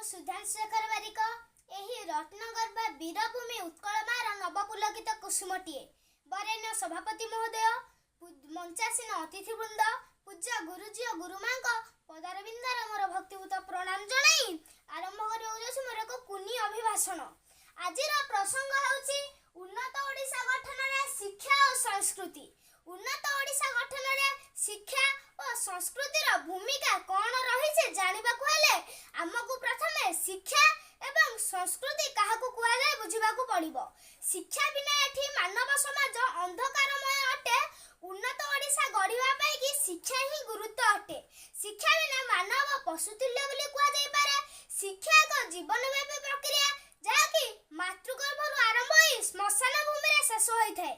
ସୁଧାଂଶୁ ଶେଖର ବାରିକ। ଏହି ରତ୍ନଗର୍ଭା ବୀରଭୂମି ଉତ୍କଳ ମାର ନବପୁଲକିତ କୁସୁମଟିଏ। ବରେଣ୍ୟ ସଭାପତି ମହୋଦୟ, ମଞ୍ଚାସୀନ ଅତିଥିବୃନ୍ଦ, ପୂଜ୍ୟ ଗୁରୁଜୀ ଓ ଗୁରୁମାଙ୍କ ପଦାରବିନ୍ଦରେ ମୋର ଭକ୍ତିପୂତ ପ୍ରଣାମ ଜଣାଇ ଆରମ୍ଭ କରିବାକୁ ଯାଉଛି ମୋର ଏକ କୁନି ଅଭିଭାଷଣ। ଆଜିର ପ୍ରସଙ୍ଗ ହେଉଛି ଉନ୍ନତ ଓଡ଼ିଶା ଗଠନରେ ଶିକ୍ଷା ଓ ସଂସ୍କୃତି। ଉନ୍ନତ ଓଡ଼ିଶା ଗଠନରେ ଶିକ୍ଷା ଓ ସଂସ୍କୃତିର ଭୂମିକା କ'ଣ ରହିଛି ଜାଣିବାକୁ ହେଲେ ଆମକୁ ପ୍ରଥମେ ଶିକ୍ଷା ଏବଂ ସଂସ୍କୃତି କାହାକୁ କୁହାଯାଏ ବୁଝିବାକୁ ପଡ଼ିବ। ଶିକ୍ଷା ବିନା ଏଠି ମାନବ ସମାଜ ଅନ୍ଧକାରମୟ ଅଟେ। ଉନ୍ନତ ଓଡ଼ିଶା ଗଢ଼ିବା ପାଇଁ କି ଶିକ୍ଷା ହିଁ ଗୁରୁତ୍ୱ ଅଟେ। ଶିକ୍ଷା ବିନା ମାନବ ପଶୁତୁଲ୍ୟ ବୋଲି କୁହାଯାଇପାରେ। ଶିକ୍ଷା ଏକ ଜୀବନବ୍ୟାପୀ ପ୍ରକ୍ରିୟା, ଯାହାକି ମାତୃଗର୍ଭରୁ ଆରମ୍ଭ ହୋଇ ଶ୍ମଶାନ ଭୂମିରେ ଶେଷ ହୋଇଥାଏ।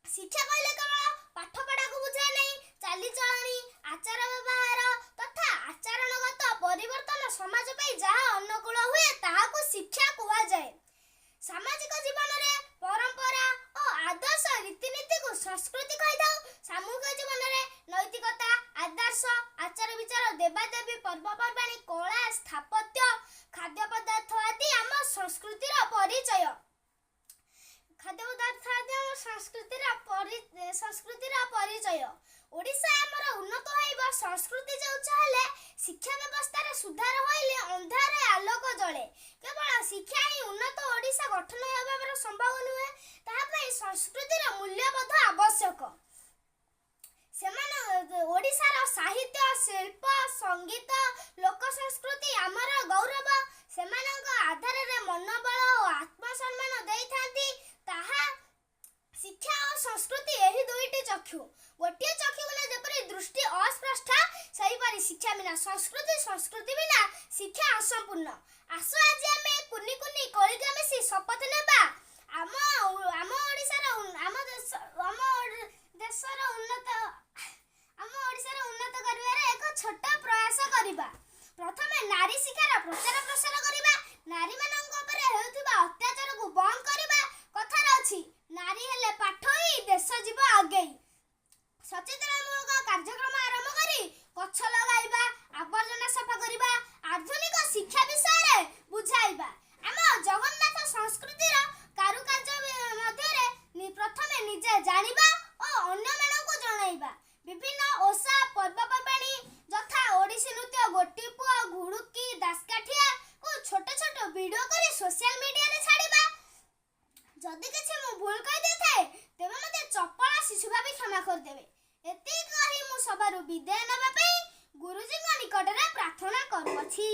ଶିକ୍ଷା କହିଲେ କେବଳ ପାଠ ପଢ଼ାକୁ ବୁଝାଏ ନାହିଁ। ଚାଲିଚଳଣି, ଆଚାର ବ୍ୟବହାର ତଥା ଆଚରଣଗତ ପରିବର୍ତ୍ତନ, ସମାଜ ପାଇଁ ଯାହା ଅନୁକୂଳ ହୁଏ, ତାହାକୁ ଶିକ୍ଷା କୁହାଯାଏ। ସାମାଜିକ ଜୀବନରେ ପରମ୍ପରା ଓ ଆଦର୍ଶ ରୀତିନୀତିକୁ ସଂସ୍କୃତି କହିଥାଉ। ସାମୂହିକ ଜୀବନରେ ନୈତିକତା, ଆଦର୍ଶ, ଆଚାର ବିଚାର, ଦେବାଦେବୀ, ପର୍ବପର୍ବାଣୀ, କଳା, ସ୍ଥାପତ୍ୟ, ଖାଦ୍ୟ ପଦାର୍ଥ ଆଦି ଆମ ସଂସ୍କୃତିର ପରିଚୟ। ଖାଦ୍ୟ ପଦାର୍ଥ ଆଦି ଆମ ସଂସ୍କୃତିର ପରିଚୟ। ଓଡ଼ିଶା ଆମର ଉନ୍ନତ ହେବ, ସଂସ୍କୃତି ଯେ ଉଚ୍ଚ ହେଲେ, ଶିକ୍ଷା ବ୍ୟବସ୍ଥାରେ ସୁଧାର ହୋଇଲେ ଅନ୍ଧାରେ ଆଲୋକ ଜଳେ। କେବଳ ଶିକ୍ଷା ହିଁ ଉନ୍ନତ ଓଡ଼ିଶା ଗଠନ ହେବାର ସମ୍ଭବ ନୁହେଁ, ତାହା ପାଇଁ ସଂସ୍କୃତିର ମୂଲ୍ୟବୋଧ ଆବଶ୍ୟକ। ସେମାନେ ଓଡ଼ିଶାର ସାହିତ୍ୟ, ଶିଳ୍ପ, ସଙ୍ଗୀତ, ଲୋକ ସଂସ୍କୃତି ଆମର ଗୌରବ। ସେମାନଙ୍କ ଆଧାରରେ ମନୋବଳ ଓ ଆତ୍ମସମ୍ମାନ ଦେଇଥାନ୍ତି। ତାହା ଶିକ୍ଷା ଓ ସଂସ୍କୃତି ଏହି ଦୁଇଟି ଚକ୍ଷୁ। ଗୋଟିଏ ଚକ୍ଷୁ ବିନା ଯେପରି ଦୃଷ୍ଟି ଅସ୍ପଷ୍ଟ, ସେହିପରି ଶିକ୍ଷା ବିନା ସଂସ୍କୃତି, ସଂସ୍କୃତି ବିନା ଶିକ୍ଷା ଅସମ୍ପୂର୍ଣ୍ଣ। ଆସ, ଆଜି ଆମେ କୁନି କୁନି କଳିକା ମିଶି ଶପଥ ନେବା, ଆମ ଆମ ଓଡ଼ିଶାର ଆମ ଦେଶ ଆମ ଦେଶର ଉନ୍ନତ, ଆମ ଓଡ଼ିଶାର ଉନ୍ନତ କରିବାରେ ଏକ ଛୋଟ ପ୍ରୟାସ କରିବା। ପ୍ରଥମେ ନାରୀ ଶିକ୍ଷାର ପ୍ରଚାର ପ୍ରସାର କରିବା। ନାରୀମାନଙ୍କ ଉପରେ ହେଉଥିବା ଅତ୍ୟାଚାରକୁ ବନ୍ଦ କରିବା। କଥାରେ ଅଛି, ନାରୀ ହେଲେ ପାଠୋଇ, ଦେଶ ଯିବ ଆଗେଇ। ସଚେତନମୂଳକ କାର୍ଯ୍ୟକ୍ରମ ଆରମ୍ଭ କରି ଗଛ ଲଗାଇବା, ଆବର୍ଜନା ସଫା କରିବା, ଆଧୁନିକ ଶିକ୍ଷା ବିଷୟରେ ବୁଝାଇବା। ଆମ ଜଗନ୍ନାଥ ସଂସ୍କୃତିର କାରୁକାର୍ଯ୍ୟ ମଧ୍ୟରେ ପ୍ରଥମେ ନିଜେ ଜାଣିବା ଓ ଅନ୍ୟମାନଙ୍କୁ ଜଣାଇବା। ବିଭିନ୍ନ ଓଷା, ପର୍ବପର୍ବାଣୀ ଯଥା ଓଡ଼ିଶୀ ନୃତ୍ୟ, ଗୋଟିପୁଅ, ଘୁଡ଼ୁକି, ଦାସକାଠିଆକୁ ଛୋଟ ଛୋଟ ଭିଡ଼ିଓ କରି ସୋସିଆଲ ମିଡ଼ିଆରେ ଛାଡ଼ିବା। ଯଦି କିଛି ମୁଁ ଭୁଲ କହିଦେଇଥାଏ, ତେବେ ମୋତେ ଚପଳା ଶିଶୁ ଭାବି କ୍ଷମା କରିଦେବେ। ଏତିକି କହି ମୁଁ ସଭାରୁ ବିଦାୟ ନେବା ପାଇଁ ଗୁରୁଜୀଙ୍କ ନିକଟରେ ପ୍ରାର୍ଥନା କରୁଅଛି।